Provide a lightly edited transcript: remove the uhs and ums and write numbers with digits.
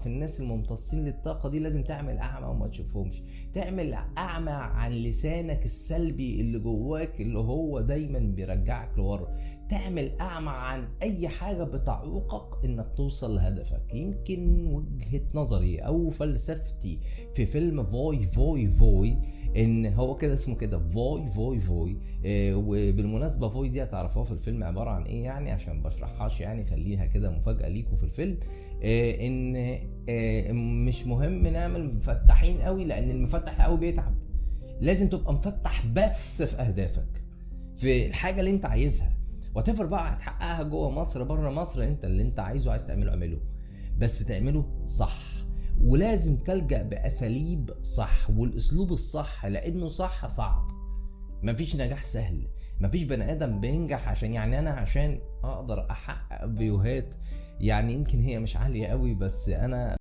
الناس الممتصين للطاقة دي لازم تعمل اعمى وما تشوفهمش، تعمل اعمى عن لسانك السلبي اللي جواك اللي هو دايما بيرجعك لورا، تعمل اعمى عن اي حاجة بتعوقك انك توصل لهدفك. يمكن وجهة نظري او فلسفتي في فيلم فوي فوي فوي ان هو كده اسمه كده فوي فوي فوي. وبالمناسبة فوي دي هتعرفوها في الفيلم عبارة عن ايه يعني، عشان بشرحهاش يعني، خليها كده مفاجأة ليكوا في الفيلم. ان مش مهم نعمل مفتحين قوي، لان المفتح قوي بيتعب. لازم تبقى مفتح بس في اهدافك، في الحاجة اللي انت عايزها، whatever بقى هتحققها جوه مصر بره مصر، انت اللي انت عايزه عايز تعمله اعمله، بس تعمله صح. ولازم تلجأ بأساليب صح والأسلوب الصح، لأنه صح صعب. مفيش نجاح سهل، مفيش بني آدم بينجح عشان يعني أنا عشان أقدر أحقق فيوهات، يعني يمكن هي مش عالية قوي، بس أنا